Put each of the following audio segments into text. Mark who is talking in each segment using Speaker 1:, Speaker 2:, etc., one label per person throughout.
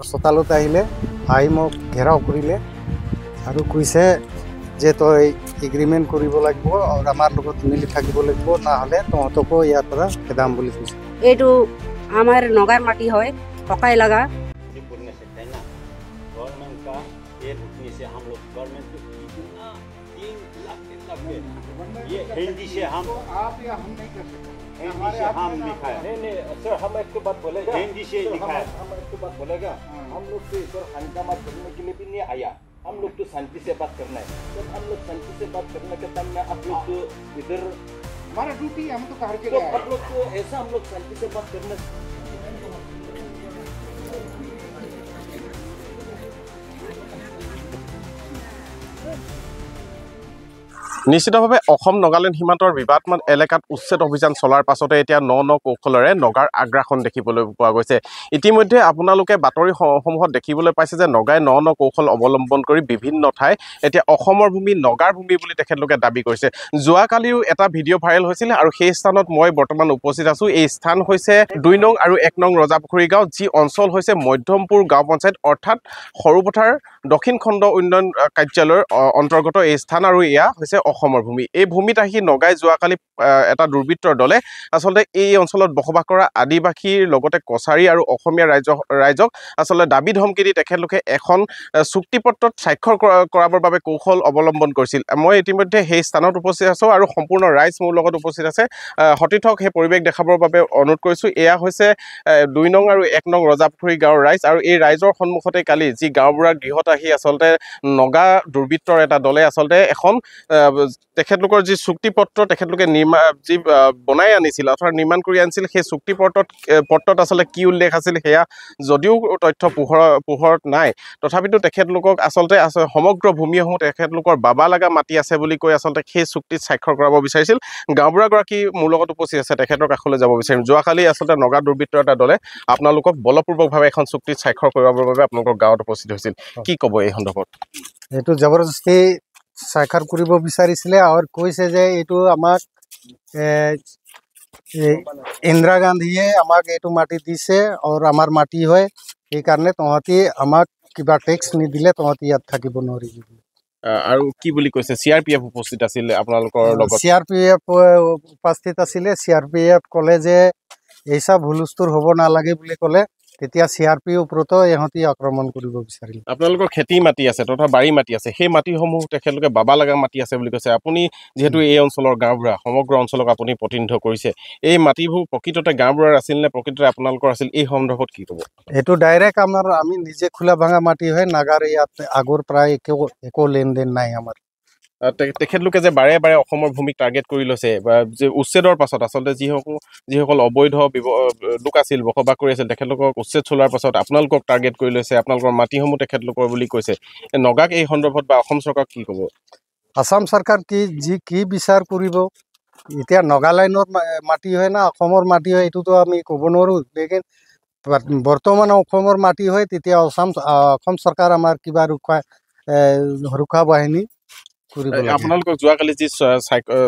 Speaker 1: মোৰ চোতালত আহিলে, আহি মোক ঘেৰাও কৰিলে আৰু কৈছে যে তই এগ্ৰিমেণ্ট কৰিব লাগিব আৰু আমাৰ লগত মিলি থাকিব লাগিব, নহ'লে তহঁতকো ইয়াৰ পৰা খেদাম বুলি কৈছে।
Speaker 2: এইটো আমাৰ নগাৰ মাটি হয়, পকাই লগা।
Speaker 3: ये रुकने से हम लोग गवर्नमेंट को इतना 3 लाख 3 लाख ये हिंदी से हम
Speaker 4: आप या हम नहीं कर सकते,
Speaker 3: हिंदी से हम लिखा है।
Speaker 5: नहीं नहीं सर, हम एक बात बोलेगा,
Speaker 3: हिंदी से लिखा है।
Speaker 5: हम एक बात बोलेगा, हम लोग तो इस हंगामा करने के लिए भी नहीं आया, हम लोग तो शांति से बात करना है। जब हम लोग शांति से बात करने के टाइम में आप लोग तो इधर
Speaker 4: हमारा ड्यूटी, हम तो हर जगह
Speaker 5: आप लोग तो ऐसा हम लोग शांति से बात करने।
Speaker 6: নিশ্চিতভাৱে অসম নাগালেণ্ড সীমান্তৰ বিবাদমান এলেকাত উচ্ছেদ অভিযান চলাৰ পাছতে এতিয়া ন ন কৌশলেৰে নগাৰ আগ্ৰাসন দেখিবলৈ পোৱা গৈছে। ইতিমধ্যে আপোনালোকে বাতৰি সমূহত দেখিবলৈ পাইছে যে নগাই ন ন কৌশল অৱলম্বন কৰি বিভিন্ন ঠাই এতিয়া অসমৰ ভূমি নগাৰ ভূমি বুলি তেখেতলোকে দাবী কৰিছে। যোৱাকালিও এটা ভিডিঅ' ভাইৰেল হৈছিল আৰু সেই স্থানত মই বৰ্তমান উপস্থিত আছোঁ। এই স্থান হৈছে 2 নং আৰু 1 নং ৰজাপুখুৰী গাঁও, যি অঞ্চল হৈছে মধ্যমপুৰ গাঁও পঞ্চায়ত, অৰ্থাৎ সৰুপথাৰ দক্ষিণ খণ্ড উন্নয়ন কাৰ্যালয়ৰ অন্তৰ্গত এই স্থান আৰু এয়া হৈছে অসমৰ ভূমি। এই ভূমিত আহি নগাই যোৱাকালি এটা দুৰ্বৃত্তৰ দলে আচলতে এই অঞ্চলত বসবাস কৰা আদিবাসীৰ লগতে কছাৰী আৰু অসমীয়া ৰাইজক আচলতে দাবী ধমকি দি তেখেতলোকে এখন চুক্তিপত্ৰত স্বাক্ষৰ কৰাবৰ বাবে কৌশল অৱলম্বন কৰিছিল। মই ইতিমধ্যে সেই স্থানত উপস্থিত আছোঁ আৰু সম্পূৰ্ণ ৰাইজ মোৰ লগত উপস্থিত আছে। সতীৰ্থক সেই পৰিৱেশ দেখাবৰ বাবে অনুৰোধ কৰিছোঁ। এয়া হৈছে 2 নং আৰু 1 নং ৰজাপুখুৰী গাঁৱৰ ৰাইজ আৰু এই ৰাইজৰ সন্মুখতে কালি যি গাঁওবুঢ়াৰ গৃহত আহি আচলতে নগা দুৰ্বৃত্তৰ এটা দলে আচলতে এখন তেখেতলোকৰ যি চুক্তিপত্ৰ তেখেতলোকে যি বনাই আনিছিল অৰ্থাৎ নিৰ্মাণ কৰি আনিছিল, সেই চুক্তিপত্ৰত আচলতে কি উল্লেখ আছিল সেয়া যদিও তথ্য পোহৰত নাই, তথাপিতো তেখেতলোকক আচলতে সমগ্ৰ ভূমিসমূহ তেখেতলোকৰ বাবা লগা মাটি আছে বুলি কৈ আচলতে সেই চুক্তিত স্বাক্ষৰ কৰাব বিচাৰিছিল। গাঁওবুঢ়াগৰাকী মোৰ লগত উপস্থিত আছে, তেখেতৰ কাষলৈ যাব বিচাৰিম। যোৱাকালি আচলতে নগা দুৰ্বৃত্তৰ এটা দলে আপোনালোকক বলপূৰ্বকভাৱে এখন চুক্তিত স্বাক্ষৰ কৰাবৰ বাবে আপোনালোকৰ গাঁৱত উপস্থিত হৈছিল, কি ক'ব এই সন্দৰ্ভত?
Speaker 1: এইটো জবৰদস্তি স্বাক্ষৰ কৰিব বিচাৰিছিলে আৰু কৈছে যে এইটো আমাক ইন্দিৰা গান্ধীয়ে আমাক এইটো মাটি দিছে আৰু আমাৰ মাটি হয়, সেইকাৰণে তহঁতি আমাক কিবা টেক্স নিদিলে তহঁতি ইয়াত থাকিব নোৱাৰিবি।
Speaker 6: আৰু কি বুলি কৈছে? CRPF উপস্থিত আছিল আপোনালোকৰ লগত?
Speaker 1: CRPF উপস্থিত আছিলে। CRPF ক'লে যে এইচব হুলস্থুল হ'ব নালাগে বুলি ক'লে, তেতিয়া CRP ওপৰতো ইহঁতি আক্ৰমণ কৰিব বিচাৰিলে।
Speaker 6: আপোনালোকৰ খেতি মাটি আছে তথা বাৰী মাটি আছে, সেই মাটিসমূহ তেখেতলোকে বাবা লগা মাটি আছে বুলি কৈছে। আপুনি যিহেতু এই অঞ্চলৰ গাঁওবুঢ়া, সমগ্ৰ অঞ্চলক আপুনি প্ৰতিনিধিত্ব কৰিছে, এই মাটিবোৰ প্ৰকৃততে গাঁওবুঢ়াৰ আছিল নে প্ৰকৃততে আপোনালোকৰ আছিল, এই সন্দৰ্ভত কি ক'ব?
Speaker 1: এইটো ডাইৰেক্ট আমাৰ, আমি নিজে খোলা ভাঙা মাটি হয়, নাগাৰ ইয়াত আগৰ পৰাই একো লেনদেন নাই আমাৰ।
Speaker 6: তেখেতলোকে যে বাৰে বাৰে অসমৰ ভূমিক টাৰ্গেট কৰি লৈছে বা যে উচ্ছেদৰ পাছত আচলতে যিসকল অবৈধ লোক আছিল বসবাস কৰি আছিল তেখেতলোকক উচ্ছেদ চলোৱাৰ পাছত আপোনালোকক টাৰ্গেট কৰি লৈছে, আপোনালোকৰ মাটিসমূহ তেখেতলোকৰ বুলি কৈছে, নগাক এই সন্দৰ্ভত বা অসম চৰকাৰক কি ক'ব?
Speaker 1: আসাম চৰকাৰ কি বিচাৰ কৰিব এতিয়া, নগালেণ্ডৰ মাটি হয় না অসমৰ মাটি হয় এইটোতো আমি ক'ব নোৱাৰোঁ, লেকিন বৰ্তমান অসমৰ মাটি হয়, তেতিয়া অসম চৰকাৰ আমাৰ কিবা ৰক্ষা বাহিনী।
Speaker 6: আপোনালোকক যোৱাকালি যি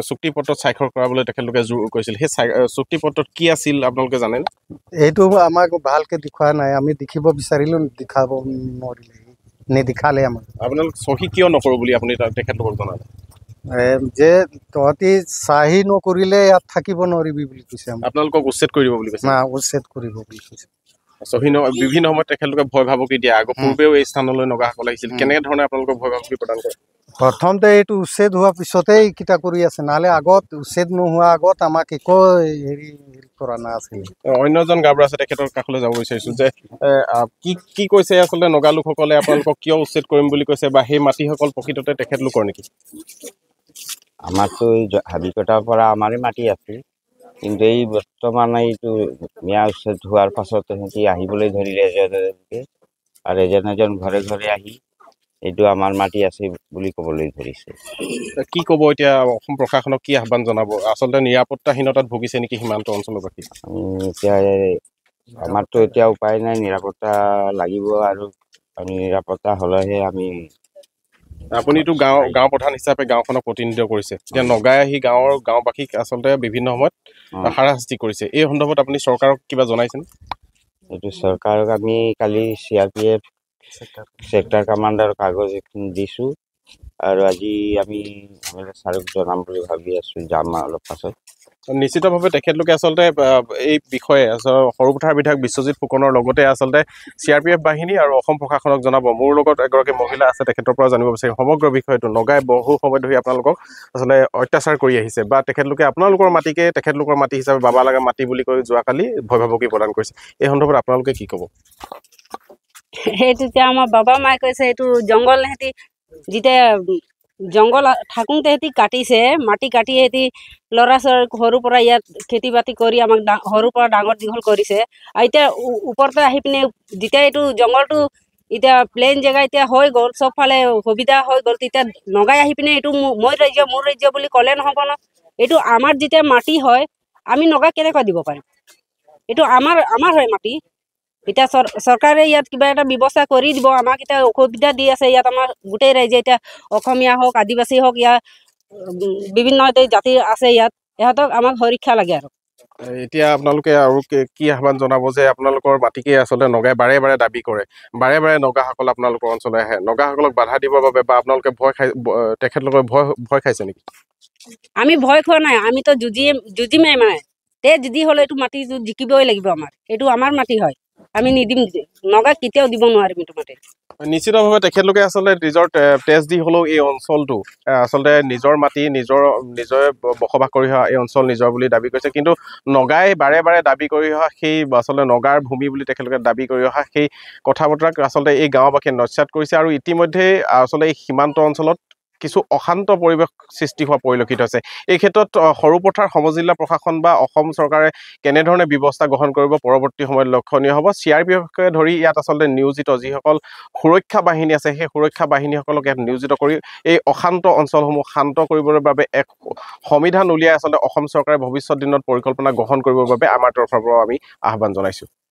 Speaker 6: চুক্তিপত্ৰত স্বাক্ষৰ কৰাবলৈ তেখেতলোকে জোৰ কৰিছিল, সেই চুক্তিপত্ৰত কি আছিল আপোনালোকে জানেনে?
Speaker 1: এইটো আমাক ভালকৈ দেখুওৱা নাই, আমি দেখিব বিচাৰিলোঁ, দেখাব নোৱাৰিলে, নেদেখালে আমাক।
Speaker 6: আপোনালোক চহী কিয় নকৰোঁ বুলি আপুনি তেখেতলোকক জনালে?
Speaker 1: যে তহঁতি চাহী নকৰিলে ইয়াত থাকিব নোৱাৰিবি বুলি কৈছে।
Speaker 6: আপোনালোকক উচ্ছেদ কৰি দিব বুলি কৈছে?
Speaker 1: না, উচ্ছেদ কৰিব বুলি কৈছে।
Speaker 6: চহী বিভিন্ন সময়ত তেখেতলোকে ভয় ভাবুকি দিয়ে, আগৰ পূৰ্বেও এই স্থানলৈ নগাসকল আহিছিল, কেনেধৰণে আপোনালোকক ভয় ভাবুকি প্ৰদান কৰে?
Speaker 1: প্ৰথমতে এইটো উচ্ছেদ হোৱাৰ পিছতে এইকেইটা কৰি আছে, নহ'লে আগত উচ্ছেদ নোহোৱা আগত আমাক একো হেৰি কৰা নাছিল।
Speaker 6: অন্য এজন গাঁওবুঢ়া আছে, তেখেতৰ কাষলৈ যাব বিচাৰিছোঁ যে কি কি কৈছে আচলতে নগা লোকসকলে, আপোনালোকক কিয় উচ্ছেদ কৰিম বুলি কৈছে বা সেই মাটিসকল প্ৰকৃততে তেখেতলোকৰ নেকি?
Speaker 7: আমাৰতো এই হাবি কটাৰ পৰা আমাৰে মাটি আছিল, কিন্তু এই বৰ্তমান এইটো মিয়া উচ্ছেদ হোৱাৰ পাছত সিহঁতি আহিবলৈ ধৰিলে এজন এজনকৈ, আৰু এজন এজন ঘৰে ঘৰে আহি এইটো আমাৰ মাটি আছে বুলি ক'বলৈ ধৰিছে।
Speaker 6: কি ক'ব এতিয়া অসম প্ৰশাসনক কি আহ্বান জনাব? আচলতে নিৰাপত্তাহীনতাত ভুগিছে নেকি সীমান্ত অঞ্চলবাসী?
Speaker 7: এতিয়া আমাৰতো এতিয়া উপায় নাই, নিৰাপত্তা লাগিব আৰু আমি নিৰাপত্তা হ'লেহে আমি।
Speaker 6: আপুনিতো গাঁও প্ৰধান হিচাপে গাঁওখনক প্ৰতিনিধিত্ব কৰিছে, এতিয়া নগাই আহি গাঁওবাসীক আচলতে বিভিন্ন সময়ত হাৰাশাস্তি কৰিছে, এই সন্দৰ্ভত আপুনি চৰকাৰক কিবা জনাইছেনে?
Speaker 7: এইটো চৰকাৰক আমি কালি CRPF sector commander কাগজ এখন দিছোঁ আৰু আজি আমি ছাৰক জনাম বুলি ভাবি আছোঁ, যাম অলপ পাছত।
Speaker 6: নিশ্চিতভাৱে তেখেতলোকে আচলতে এই বিষয়ে সৰুপথাৰ বিধায়ক বিশ্বজিৎ ফুকনৰ লগতে আচলতে CRPF বাহিনী আৰু অসম প্ৰশাসনক জনাব। মোৰ লগত এগৰাকী মহিলা আছে, তেখেতৰ পৰা জানিব বিচাৰিম সমগ্ৰ বিষয়টো। নগাই বহু সময় ধৰি আপোনালোকক আচলতে অত্যাচাৰ কৰি আহিছে বা তেখেতলোকে আপোনালোকৰ মাটিকে তেখেতলোকৰ মাটি হিচাপে বাবা লগা মাটি বুলি কৈ যোৱাকালি ভয় ভাবুকি প্ৰদান কৰিছে। এই সন্দৰ্ভত আপোনালোকে কি ক'ব?
Speaker 2: সেইটো এতিয়া আমাৰ বাবা মায়ে কৈছে এইটো জংঘল, সিহঁতি যেতিয়া জংঘল থাকোঁতে সিহঁতি কাটিছে মাটি, কাটি সিহঁতি ল'ৰা ছোৱালী সৰুৰ পৰা ইয়াত খেতি বাতি কৰি আমাক সৰুৰ পৰা ডাঙৰ দীঘল কৰিছে। আৰু এতিয়া ওপৰতে আহি পিনে যেতিয়া এইটো জংঘলটো এতিয়া প্লেইন জেগা এতিয়া হৈ গ'ল, চবফালে সুবিধা হৈ গ'ল, তেতিয়া নগাই আহি পিনে এইটো মই ৰাজ্য মোৰ ৰাজ্য বুলি ক'লে নহ'ব ন। এইটো আমাৰ যেতিয়া মাটি হয়, আমি নগা কেনেকৈ দিব পাৰিম? এইটো আমাৰ হয় মাটি। এতিয়া চৰকাৰে ইয়াত কিবা এটা ব্যৱস্থা কৰি দিব। আমাক এতিয়া অসুবিধা দি আছে ইয়াত আমাৰ গোটেই ৰাইজে, এতিয়া অসমীয়া হওক আদিবাসী হওক, ইয়াৰ বিভিন্ন এতিয়া জাতি আছে ইয়াত, ইহঁতক আমাক সুৰক্ষা লাগে। আৰু
Speaker 6: এতিয়া আপোনালোকে আৰু কি আহ্বান জনাব যে আপোনালোকৰ মাটিকে আচলতে নগাই বাৰে বাৰে দাবী কৰে, বাৰে বাৰে নগাসকল আপোনালোকৰ অঞ্চললৈ আহে, নগাসকলক বাধা দিবৰ বাবে বা আপোনালোকে ভয় খাই, তেখেতলোকে ভয় খাইছে নেকি?
Speaker 2: আমি ভয় খোৱা নাই, আমিতো যুঁজিমেই, মানে তে যদি হ'লে এইটো মাটি জিকিবই লাগিব আমাৰ, এইটো আমাৰ মাটি হয়, আমি নিদিম, নগাক কেতিয়াও দিব নোৱাৰিম এইটো মাটি।
Speaker 6: নিশ্চিতভাৱে তেখেতলোকে আচলতে নিজৰ তেজ দি হ'লেও এই অঞ্চলটো আচলতে নিজৰ মাটি, নিজে বসবাস কৰি অহা এই অঞ্চল নিজৰ বুলি দাবী কৰিছে। কিন্তু নগাই বাৰে বাৰে দাবী কৰি অহা সেই আচলতে নগাৰ ভূমি বুলি তেখেতলোকে দাবী কৰি অহা সেই কথা বতৰাক আচলতে এই গাঁওবাসীয়ে নস্যাৎ কৰিছে। আৰু ইতিমধ্যে আচলতে এই সীমান্ত অঞ্চলত কিছু অশান্ত পৰিৱেশ সৃষ্টি হোৱা পৰিলক্ষিত হৈছে। এই ক্ষেত্ৰত সৰুপথাৰ সমজিলা প্ৰশাসন বা অসম চৰকাৰে কেনেধৰণে ব্যৱস্থা গ্ৰহণ কৰিব পৰৱৰ্তী সময়ত লক্ষণীয় হ'ব। CRPFকে ধৰি ইয়াত আচলতে নিয়োজিত যিসকল সুৰক্ষা বাহিনী আছে, সেই সুৰক্ষা বাহিনীসকলক ইয়াত নিয়োজিত কৰি এই অশান্ত অঞ্চলসমূহ শান্ত কৰিবৰ বাবে এক সমিধান উলিয়াই আচলতে অসম চৰকাৰে ভৱিষ্যত দিনত পৰিকল্পনা গ্ৰহণ কৰিবৰ বাবে আমাৰ তৰফৰ পৰাও আমি আহ্বান জনাইছোঁ।